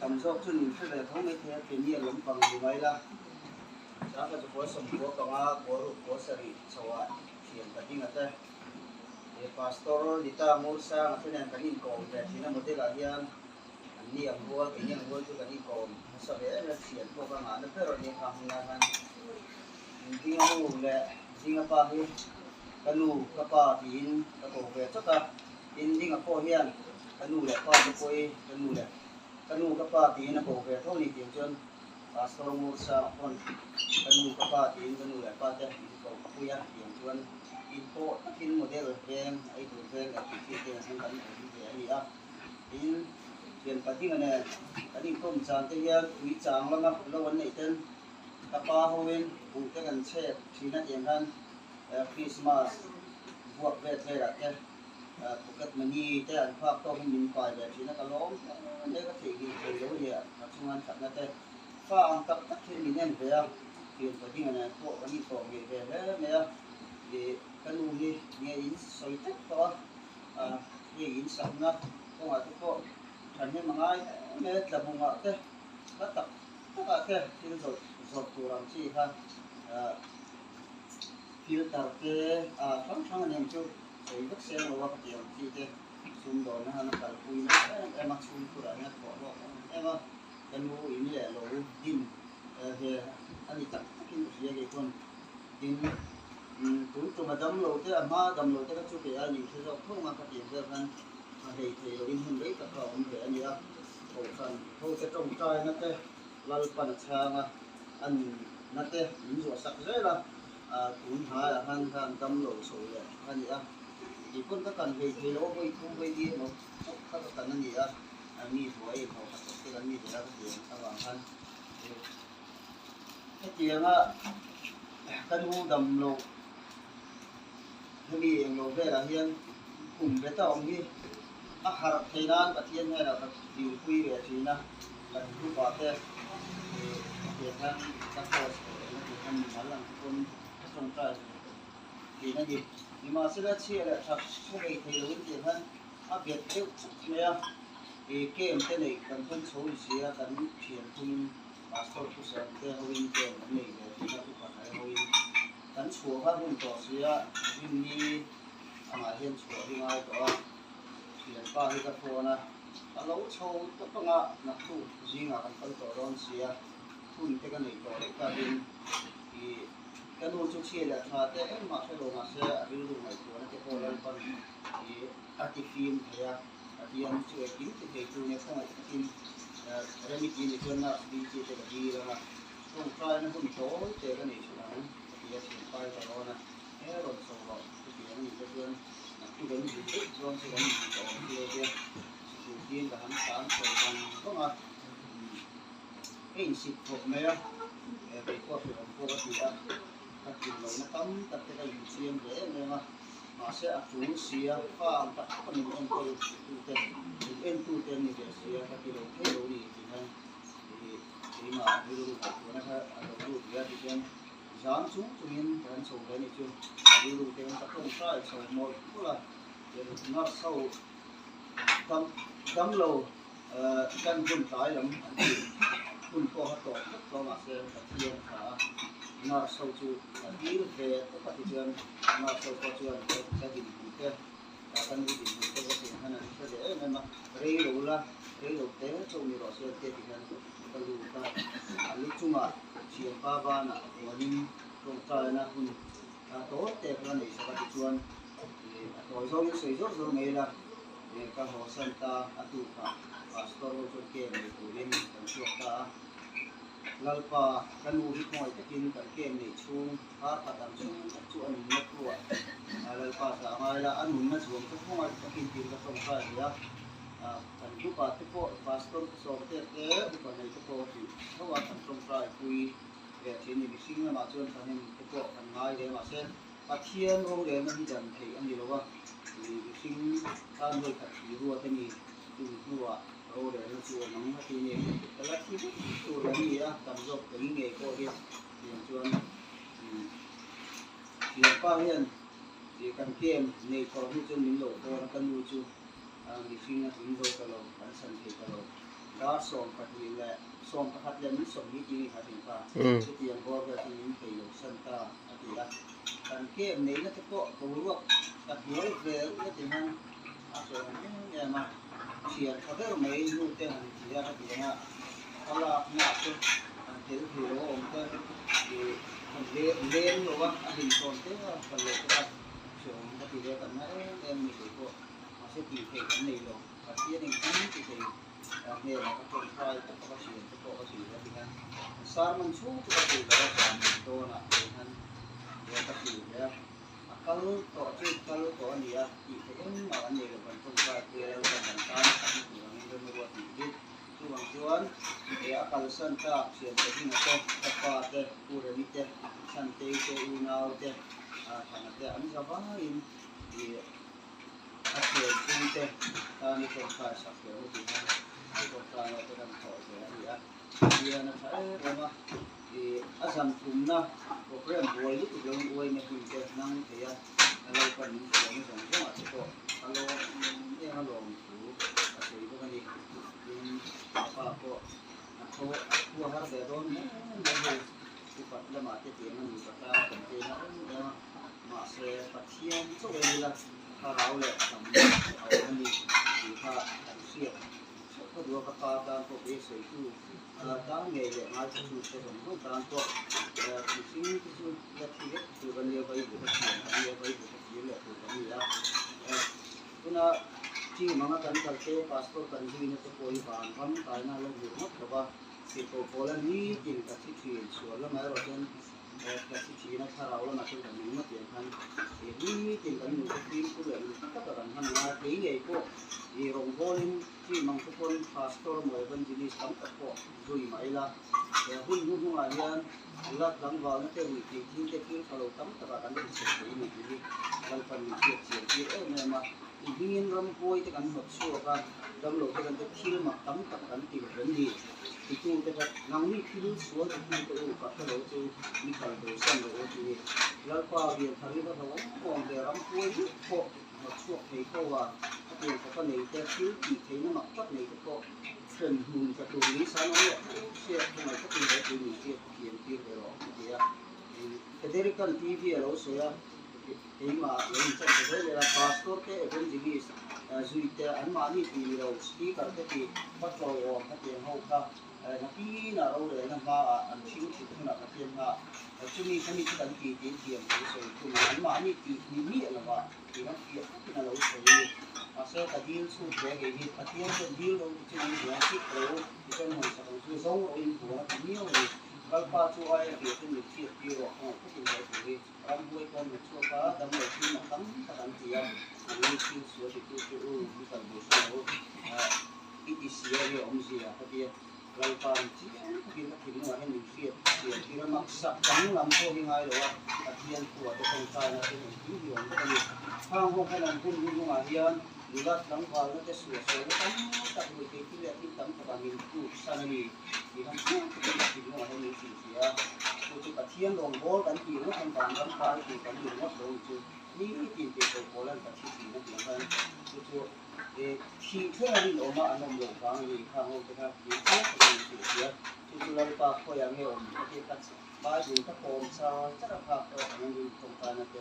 Tam zawk chu nin hre ve tho mai thei a, Peniel lampang ni mai la. Sangha chu pawl sawmkua panga pawl ruk pawl sarih chhoah thian ka ding a te. He Pastor Nita Ngursanga te nen kan inkawm ve thin a model ah hian an ni ang rual keini ang rual chu kan inkawm nasa ve em em thian pawh ka ngahna ber a nia khang hunlai khan Dinga nu leh Dinga pa hi ka nu ka pa tiin ka ko ve chawt a, tin Dinga pawh hian ka nu leh pa te pawh hi ka nu leh ka nu ka pa tiin a ko ve tho a ni tih ang chuan Pastor Ngursanga pawn ka nu ka pa tiin ka nu leh pa te min ko pui a tiang chuan in pawh takin model veng ei tur veng leh tih chi te ang kan awm ve a ni a. Tin, thian pahdinga nen kan inkawm chan te hian ui chang lama lo an neih ten ka pa hoin buh te kan chhek thin a tiang khan Christmas vuak vet velah te pocket money te an phak tawk in min pai ve thin a, ka lawm hle mai ka theihnghilh thei lo a ni a, ka chunga an thatna te fa ang tak tak hian min en ve a, thian pahdinga nen pawh kan inkawm ngei ve hle mai a, ih ka nu hi nge in sawi tlat tawh a, hei in sakna kawngah te pawh thahnem a ngai hle mai a, tlabungah te hla tak takah te thil zawrh zawrh tur ang chi kha filter te hrang hrang a ni ang chu. Sawi vek seng lo a ka ti ang chi te sumdawnna han a kalpui nasa em em a, chhungkhurah hian a thawh hlawk em em a, ka nu in leh lo din ve a ni tak takin ka hria kei pawn tin tun tum a dam lo te a hma dam lo te kha chu kei aiin hre zawk tho ang a ka ti ang vel khan a hlei thei lo in hun rei tak kha a awm ve a ni a, kohhran ho te tawngtaina te Lalpan a chhang a, a nunna te min zuah sak zel a. Tun hnaiah khan khan dam lo chho leh a ni a, tih pawn ka kan hlei thei lo a, vawi thum vawi li emaw chauh kha ka kan a ni a, mi buai in hlawh khat tak te kan ni ve a ka ti ang avang khan hetianga ka nu dam lo hemi englo velah hian kum bet a awm hi a harh thei nan Pathian hnenah ka dilpui ve thin a, kan group ah te ih hetiang hian ka post tawh eng a tih hian mimal ang te pawn ka tawngtai ve thin a ni. Nimahsela chhia leh tha thu ei thei loin tih hian a bet deuh chuk mai a, ih camp te neih kan tum chho ni si a, kan thian thumin pastor thusawi te hoin camp an nei ve thin a, upa hnai hoin kan chhuah kha hun tawh si a, rinni Amah hian chhuah hi ngai tawh a, thianpa hi ka phone a, a lo chho tawp anga naktuk zingah kan kal tawh dawn sia, hun te ka nei tawh loh takin ih ka nu chu chhia leh tha te engmah hre lo mahse a rilru ngaihtuahna te pawh Lalpan ih a ti fim thei a, Pathian chu engkim ti thei tu nia khawngaih takin Remi ti ni chuan nurse duty te ka dil anga tawngtaina hun tawi te ka nei thin ang ka ti a, thianpa hi ka rawn a. He rawn chho rawh chutiang a nih te chuan naktuk an zin daih chuan chu kan inhmu tawh awm thil tia sikul tin ka han tlan chho vang vang a, ka insik khawp mai a, kei pawh hrehawm pawh ka ti a, ka tlin lohna tam tak te ka inchiam ve em em a, mahse a tul si a, fa ang tak tak a min enkawl tute min entu te an ni ve si a, ka ti lo thei lo ni tih hian keimah rilru ngaihtuahna kha a lo lut ve a ti chuan. Zam chung chungin ka han chho ve a nih chu, ka rilru te hian ka tawngtai chho mawlh mawlh a, nurse ho dam dam lo kan hun tlai lam an tih hun pawh kha tawp vek tawh mahse Pathian tha a, nurse ho chu a dil ve tawp a tichuan nurse ho pawh chuan ka dinhmun te ka nu dinhmun te ka tih hian an hre ve em em a, rei lo la rei lo te chauh ni rawh se an tia ti hian ka lut a, a lu chungah thianpa banah huanin tawngtaina hun a tawi tek la nei sak a tichuan a tawi zawngin sawi zawr zawr mai ila ka haw san ta a tukah pastor ho chuan kem nei turin kan chhuak ta a, Lalpa ka nu hi khawngaih takin kan kem neih chhung kar khat ang chhung tak chu a nunna thuah Lalpa zah ngai la, a nunna zuam chu khawngaih takin tiin ka tawngtai ve a. Kan upa te pawh pastor te sawm te te upa nei te pawh tih tho a kan tawngtai pui ve thin ni mihring lamah chuan thahnem te pawh kan ngai hle mahse Pathian rorelna hi dan theih a ni lo a ih mihring tan vawi khat thih ruat a ni chumi hnuah rorelna chu awm ang a ti ni ka la thi vek tur an ni a tam zawk kei ngei pawh hi tiang chuan thianpa hian ih kan kem nei tawh hnu chuan min lo hawn a ka nu chu. Mihring a tling zo ta lo, kan chhan thei ta lo. Dar 12 leh 11 leh min 20 tih kha thin kha chutiang bawr vel chu min thei lo san ta a ti a. Kan camp neihna te pawh boruak ka hnuai ve reuh a ti hian a sawi ang em em a. Thian tha ber mai nu te han ti a ka ti ang a, a lakna ah te han tel thei lo a awm te ih han leng lo a, a hlimtawn te a kal loh te kha hreawm ka ti ve kan na em em ni kei pawh mahse tih theih kan nei lo. Pathian engkim ti thei a hnenah ka tawngtai tak a ka thian te pawh ka hrilh a ti hian sermon chhung chu ka hrilh lo a zan dawnah te hian ka hrilh ve a. A kal tawh chu kal tawh a ni a, tih theih engmah kan nei lo kan tawngtai pui a lo kan kan tan a khatna tur angin rem a ruat nih hi. Chuvang chuan he a kalsan tlak thiante zinga te, ka pa te, Pu Remi te, Chhantei te, unau te, Thana te an za vaiin ih a thianpui te tan i tawngtai sak hle u tih hian an tawngtai na te kan thawh ve a ni a. Pathian a tha em em a, ih a zan thumna program buai lutuk lo in uaina hun te nang thei a, a lo pan min hruaina zawng zawng ah te pawh a lawm em em a lawm thu a sawi bawk a ni. Tin, a pa pawh a tho a khua har ve dawn hle mai hei upat lamah te tiang a ni ka tan kan tena em em a, mahse Pathian chauh en ila thlarau leh damna a awm a ni tih kha kan hriat. Chauh ka duh a, ka pa tan pawh beiseitu tan ngei leh ngaithla te zawng zawng tan pawh mihring te chu la thi vek tur a nia, vai buka thiam kan nia, vai buka kir leh tur kan ni a. Tuna team anga kan kal te, pastor kan zuina te pawh hi van ram kaina a lo hmuh ngawt lo va, tirhkoh pawla nitin ka thi thin, sual lamah erawh chuan Ka thi thin a, thlarau lamah chuan kan nung ngawt hian khan nitin kan nunte fimkhur leh uluk taka kan hman anga, kei ngei pawh i rawngbawlin chi mang te pawn pastor emaw evangelist tam tak pawh zui mah ila, he hun hnuhnungah hian la tlangvalna te ruih theih thil te thil tha lo tam takah kan inchhek thei a ni tih hi Lalpan min hriat chian tir em em a, i hmingin ramhuai te kan hnawt chhuak a, damlo te kan te thil mak tam tak kan ti reng ni. Titute kha, Nangni thil sual titute u ka hre lo chu mi kal bo san lo u tih ni. Lalpa rian thar hi va hlo awm awm ve ramhuai meuh pawh hnawt chhuak thei tho a, a tiang khawpa nei te, thil tih theihna mak tak nei te pawh hrem hmun tla tur ni san awm leh tho sia khawngaih takin he tui min hriat thiam tir ve rawh a ti a. Federican TV a lo sawi a, keimah lo inchan ta zel zel a, Pastor te, Evangelist zui te, anmahni tih ni lo, Speaker te tih va tlawihawm khatiang ho kha nakinah rorelna hmaah an hring thut hunah Pathian hmaah chumi khami chu kan ti tiin thiam thu sawi thung a, anmahni tih ni miah lovah tih ram fiah takin a lo sawi a ni. Mahse ka dil chhut ve kei hi Pathian chuan dil ro ti chungin buan chip ro ti chuan hawnsak ang chu zo roin buan a ti miau a ni. Kalpa chu aia fiah chu min hriat tir rawh khawngaih takin he thu hi. Ramhuai pawn hmu chhuak a, damlo thil mak tam tak an ti a, nangni thil sual titu chu u, mi kal bo hre lo, i ti si a nge awmzia ka ti a, Lalpa ni chiang takin ka thinlungah hian min hriat chian tir a, maksak danglam pawh hi ngai lo a, Pathian khuah te tawngtaina te engkim hi awm vek a ni. Khang ho khan an hun hnuhnungah hian nula tlangvalna te suahsualna tam tak ruihtheih thil leh thil tam takah min tluk san a ni. Tih han chiang takin ka thinlungah hian min hrilhfiah a, chu chu Pathian rawngbâwl kan tih ringawt hian vanram kai tur kan ni ringawt lo ni chu nitin tih koh pawl an ka thi thin a tih ang khan chu chu thih thleng a rinawm a an awm loh vang a ni khang ho te kha tih chiang takin min hrilhfiah a, chu chu Lalpa khawiah nge awm ka tih ka Bible ka kawm char char a phak tawk ang in tawngtaina te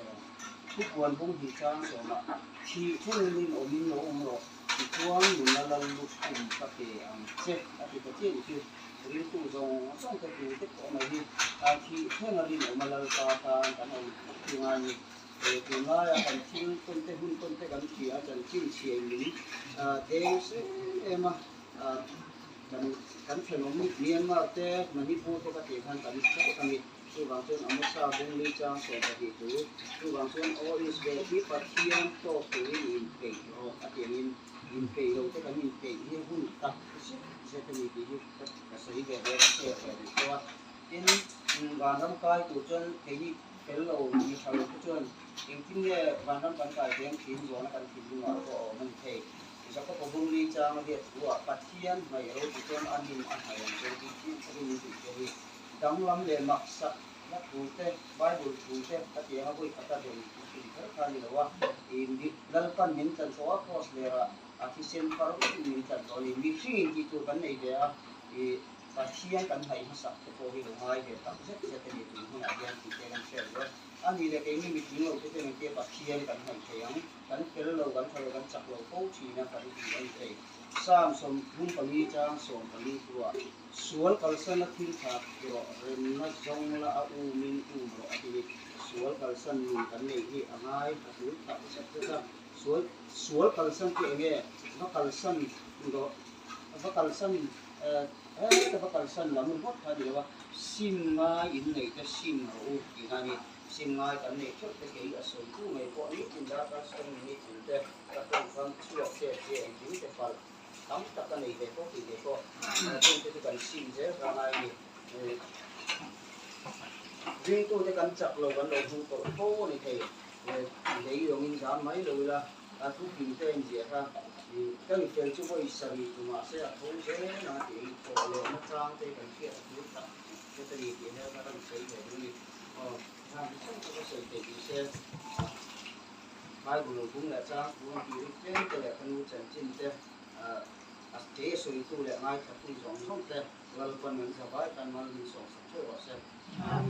thupuan bung hnih chang sawmah thih thlengin rinawmin lo awm rawh. Tichuan nunna lal lukhum ka pe ang che a ti ta chiah chu ringtu zawng zawng te tu te pawh mai hi thih thleng a rinawm a Lalpa tan kan awm thung a ni. Tunlaia kan thil tawn te hun tawn te kan hria a chanchin chhiai min deng em em a kan thenawm Myanmar te Manipur te ka tih khan kan hre vek a ni. Chuvang chuan Amosa bungli chang 12 thu, chuvang chuan Aw Israel hi Pathian tawk turin i inpeih rawh a ti angin, inpeih lo te kan inpeih hi hun tak zet zet a ni tih hi ka sawi ve ve a, ka share ve duh tawh a. Tin, vanram kai tur chuan keini fel lo, mi tha lo te chuan engtin nge vanram kan kai thei ang thin zawhna kan thinlungah pawh a awm a ni thei. Jakob-a bungli chang a riat thu ah Pathian hnaih ro ti chuan a nin a hnaih ang chuan tih chiang takin min hrilh che hi. Danglam leh maksak hla thu te, Bible thu te ka ti ang a, vawi khata rawn hrim kher kha a ni lo a, i Lalpan min tlan chho a, Cross lerah A thisen far vek min tlan tawh a ni. Mihringin tih tur kan nei ve a, ih Pathian kan hnaih hmasak te pawh hi lo ngai ve tak zet zet a ni tun hunah hian tih te kan hriat lo a. A ni leh keini mitling lo te chuan engtia Pathian kan hnaih thei ang? Kan fel lo, kan tha lo, kan chak lo fo thin a kan ti a ni thei. Psalm 34 chang 14 thuah, Sual kalsana thil tha rawh, remna zawng la a umin um rawh a ti ni. Sual kalsan nun kan neih hi a ngai a tul tak zet zet a. Sual sual kalsan chu eng nge? Va kalsan rawh, va kalsan eh heta va kalsan lam ringawt kha a ni lo a, sim ngai in neih te sim rawh u tih kha a ni. Sim ngai kan neih theuh te kei a sawi tu ngei pawh nitin darkar sawm nitin te ka tawngkam chhuak chet zia engkim te palh tam tak a nei ve fo tih ve pawh chungte chu kan sim zel kha ngai a ni. Ringtute kan chak lo kan lo hmang tawh fo a ni thei. Lei lawngin zam mai lo ila a thu hlim te en ziah kha ka mi fel chu vawi sarih tu mahse a tho zel ang a tih thawh leh nachang te kan hriat a tur tak zet a ni tih hel kha ka rawn sawi ve duh a ni. Aw, hna chi hrang hrang a sawi theih tih se Bible bung leh chang thu an tih rik tlem te leh ka nu chanchin te a kei a sawitu leh ngaithla tu zawng zawng te Lalpan an zavai khan mal min sawmsak theuh rawh se. Amen.